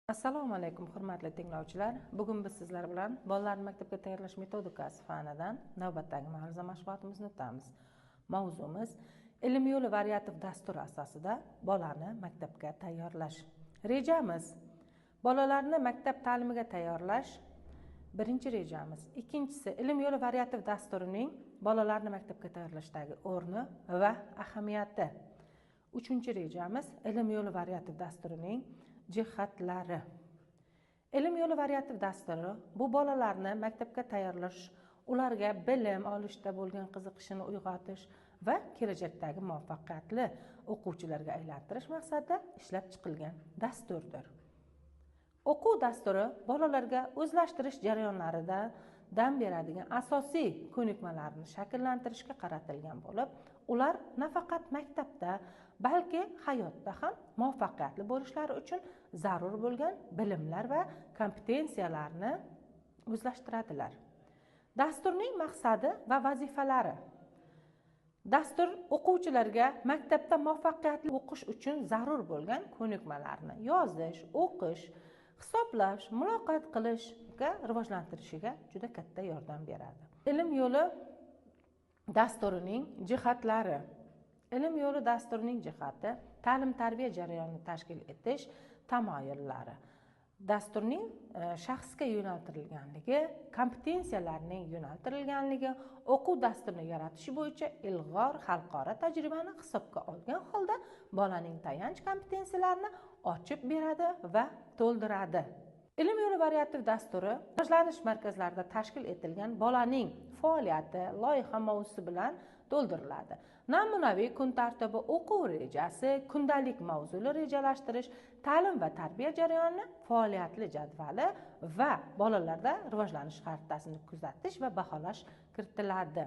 Assalomu alaykum, hurmatli tinglovchilar. Bugun biz sizlar bilan bolalarni maktabga tayyorlash metodikasi fanidan navbatdagi ma'ruza mashg'ulotimizni o'tamiz. Mavzumiz ilm yo'li variativ dasturi asosida bolani maktabga tayyorlash. Rejamiz: bolalarni maktab ta'limiga tayyorlash birinchi rejamiz. Ikkinchisi, ilm yo'li variativ dasturining bolalarni maktabga tayyorlashdagi o'rni va ahamiyati. Uchinchi rejamiz, ilm yo'li variativ dasturining jihatlari. Ilm yo'li variativ dasturi bu bolalarni maktabga tayyorlash, ularga bilim olishda bo'lgan qiziqishini uyg'otish va kelajakdagi muvaffaqiyatli o'quvchilarga aylantirish maqsadida ishlab chiqilgan dasturdir. O'quv dasturi bolalarga o'zlashtirish jarayonlarida dam beradigan asosiy ko'nikmalarni shakllantirishga qaratilgan bo'lib, ular nafaqat maktabda, balki hayotda ham muvaffaqiyatli bo'lishlari uchun zarur bo'lgan bilimlar va kompetensiyalarni o'zlashtiradilar. Dasturning maqsadi va vazifalari. Dastur o'quvchilarga maktabda muvaffaqiyatli o'qish uchun zarur bo'lgan ko'nikmalarni yozish, o'qish, hisoblash, muloqot qilishga rivojlantirishiga juda katta yordam beradi. Ilm yo'li dasturining jihatlari. Ilm yo'li dasturining jihati ta'lim-tarbiya jarayonini tashkil etish tamoyillari. Dasturning shaxsga yo'naltirilganligi, kompetensiyalarning yo'naltirilganligi, o'quv dasturini yaratish bo'yicha ilg'or xalqaro tajribani hisobga olgan holda bolaning tayanch kompetensiyalarini ochib beradi va to'ldiradi. Ilm yo'li variativ dasturi rivojlanish markazlarida tashkil etilgan bolaning faoliyati loyiha mavzusi bilan to'ldiriladi. Namunaviy kun tartibi, o'quv rejasi, kundalik mavzuli rejalashtirish, ta'lim va tarbiya jarayonini faoliyatli jadvali va bolalarda rivojlanish xaritasini kuzatish va baholash kiritiladi.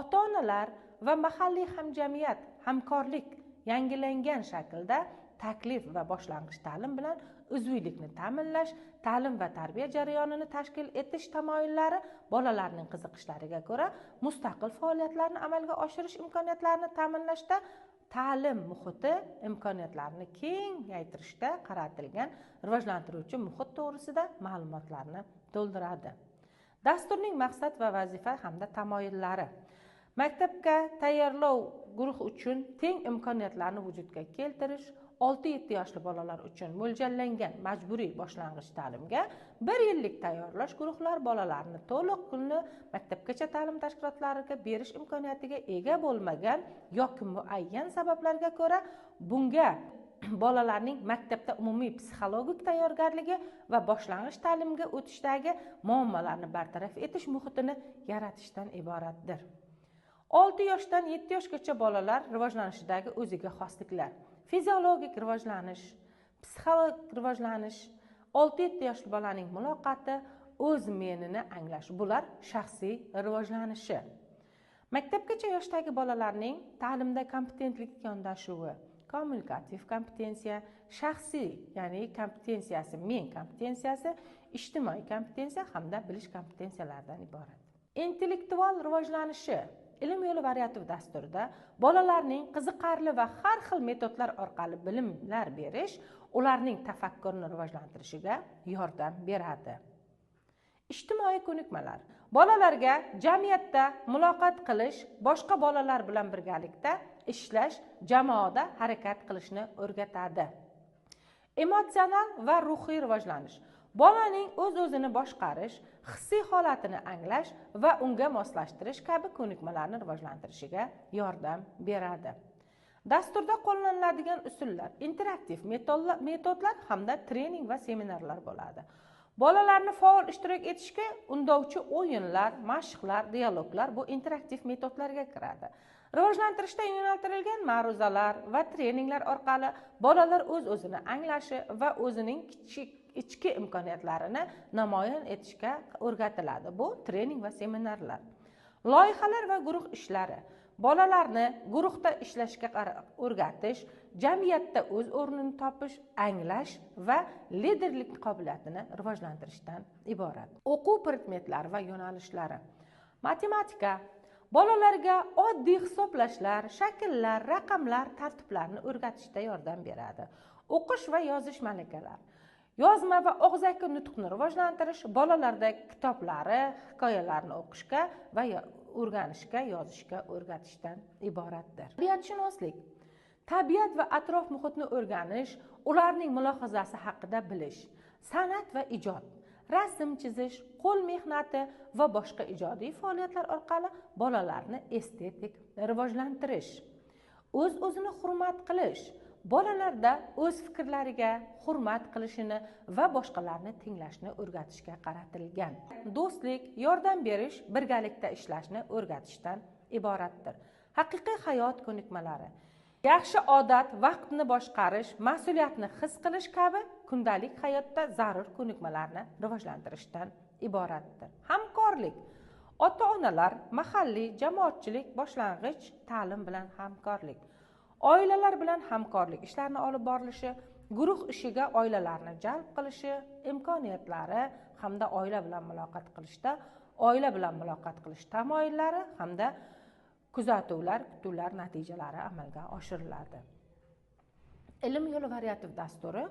Ota-onalar va mahalliy hamjamiyat hamkorlik yangilangan shaklda taklif va boshlang'ich ta'lim bilan uzviylikni ta'minlash, ta'lim va tarbiya jarayonini tashkil etish tamoyillari bolalarning qiziqishlariga ko'ra mustaqil faoliyatlarni amalga oshirish imkoniyatlarini ta'minlashda, ta'lim muhiti imkoniyatlarini kengaytirishda qaratilgan rivojlantiruvchi muhit to'g'risida ma'lumotlarni to'ldiradi. Dasturning maqsad va vazifa hamda tamoyillari. Maktabga tayyorlov guruhi uchun teng imkoniyatlarni vujudga keltirish, 6-7 yoshli bolalar uchun mo'ljallangan majburiy boshlang'ich ta'limga 1 yillik tayyorlash guruhlari bolalarni to'liq kunli maktabgacha ta'lim tashkilotlariga berish imkoniyatiga ega bo'lmagan yoki muayyan sabablarga ko'ra bunga bolalarning maktabda umumiy psixologik tayyorgarligi va boshlang'ich ta'limga o'tishdagi muammolarni bartaraf etish muhitini yaratishdan iboratdir. 6 yoshdan 7 yoshgacha bolalar rivojlanishidagi o'ziga xosliklar: fiziologik rivojlanish, psixologik rivojlanish, 6-7 yoshli bolaning muloqoti, o'z menini anglash, bular shaxsiy rivojlanishi. Maktabgacha yoshdagi bolalarning ta'limda kompetentlik yondashuvi, kommunikativ kompetensiya, shaxsiy, ya'ni kompetensiyasi, men kompetensiyasi, ijtimoiy kompetensiya hamda bilish kompetensiyalaridan iborat. Intellektual rivojlanishi. Ilm yo'li variativ dasturida bolalarning qiziqarli va har xil metodlar orqali bilimlar berish ularning tafakkurini rivojlantirishiga yordam beradi. Ijtimoiy ko'nikmalar. Bolalarga jamiyatda muloqot qilish, boshqa bolalar bilan birgalikda ishlash, jamoada harakat qilishni o'rgatadi. Emotsional va ruhiy rivojlanish. Bolaning o'z-o'zini boshqarish, hissiy holatini anglash va unga moslashtirish kabi ko'nikmalarni rivojlantirishiga yordam beradi. Dasturda qo'llaniladigan usullar interaktiv metodlar hamda trening va seminarlar bo'ladi. Bolalarni faol ishtirok etishga undovchi o'yinlar, mashqlar, dialoglar bu interaktiv metodlarga kiradi. Rivojlantirishda yo'naltirilgan ma'ruzalar va treninglar orqali bolalar o'z-o'zini anglashi va o'zining kichik ichki imkoniyatlarini namoyon etishga o'rgatiladi. Bu trening va seminarlar. Loyihalar va guruh ishlari. Bolalarni guruhda ishlashga o'rgatish, jamiyatda o'z o'rnini topish, anglash va liderlik qobiliyatini rivojlantirishdan iborat. O'quv predmetlari va yo'nalishlari. Matematika. Bolalarga oddiy hisoblashlar, shakllar, raqamlar, tartiblarni o'rgatishda yordam beradi. O'qish va yozish malakalari. Yozma va og'zaki nutqni rivojlantirish, bolalarda kitoblari, hikoyalarni o'qishga va o'rganishga, yozishga o'rgatishdan iboratdir. Tabiatshunoslik. Tabiat va atrof muhitni o'rganish, ularning mulohazasi haqida bilish, san'at va ijod, rasm chizish, qo'l mehnati va boshqa ijodiy faoliyatlar orqali bolalarni estetik rivojlantirish, o'z-o'zini hurmat qilish, bolalarda o'z fikrlariga hurmat qilishini va boshqalarni tinglashni o'rgatishga qaratilgan. Do'stlik, yordam berish, birgalikda ishlashni o'rgatishdan iboratdir. Haqiqiy hayot ko'nikmalari. Yaxshi odat, vaqtni boshqarish, mas'uliyatni his qilish kabi kundalik hayotda zarur ko'nikmalarni rivojlantirishdan iboratdir. Hamkorlik. Ota-onalar, mahalliy jamoatchilik boshlang'ich ta'lim bilan hamkorlik. Oilalar bilan hamkorlik ishlarini olib borilishi, guruh ishiga oilalarni jalb qilishi, imkoniyatlari hamda oila bilan muloqot qilishda, oila bilan muloqot qilish tamoyillari hamda kuzatuvlar, kutuvlar natijalari amalga oshiriladi. Ilm yo'li variativ dasturi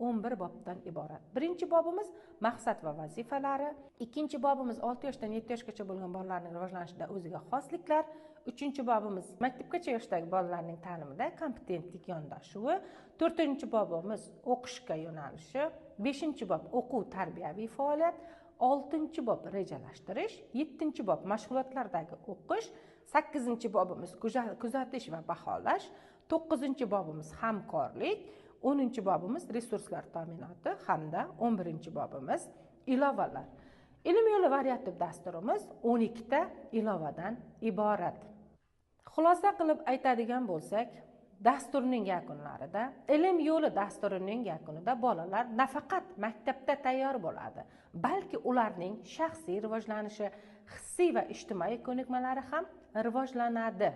11 bobdan iborat. Birinchi bobimiz maqsad va vazifalari, ikkinchi bobimiz 6 yoshdan 7 yoshgacha bo'lgan bolalarning rivojlanishida o'ziga xosliklar, uchinchi bobimiz maktabgacha yoshdagi bolalarning ta'limida kompetentlik yondashuvi, to'rtinchi bobimiz o'qishga yo'nalishi, beshinchi bob o'quv tarbiyaviy faoliyat, oltinchi bob rejalashtirish, yettinchi bob mashg'ulotlardagi o'qish, sakkizinchi bobimiz kuzatish va baholash, to'qqizinchi bobimiz hamkorlik, 10 bobimiz resurslar ta'minoti hamda 11 bobimiz ilovalar. Ilm yo'li variativ dasturimiz 12 ta ilovadan iborat. Xulosa qilib aytadigan bo'lsak, dasturning yakunlarida, ilm yo'li dasturining yakunida bolalar nafaqat maktabda tayyor bo'ladi, balki ularning shaxsiy rivojlanishi, hissiy va ijtimoiy ko'nikmalari ham rivojlanadi.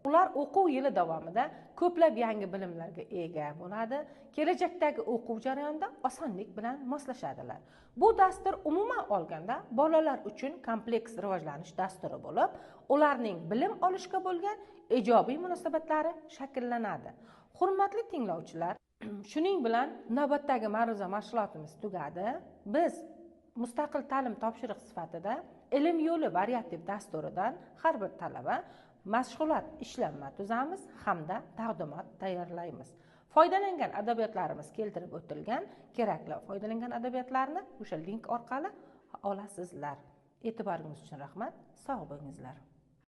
Ular o'quv yili davomida ko'plab yangi bilimlarga ega bo'ladi, kelajakdagi o'quv jarayonida osonlik bilan moslashadilar. Bu dastur umuman olganda bolalar uchun kompleks rivojlanish dasturi bo'lib, ularning bilim olishga bo'lgan ijobiy munosabatlari shakllanadi. Hurmatli tinglovchilar, shuning bilan navbatdagi ma'ruza mashg'ulotimiz tugadi. Biz mustaqil ta'lim topshiriq sifatida ilm yo'li variativ dasturidan har bir talaba mashg'ulot ishlanma tuzamiz hamda taqdimot tayyorlaymiz. Foydalangan adabiyotlarimiz keltirib o'tilgan, kerakli foydalangan adabiyotlarni o'sha link orqali olasizlar. E'tiboringiz uchun rahmat, sog' bo'lingizlar.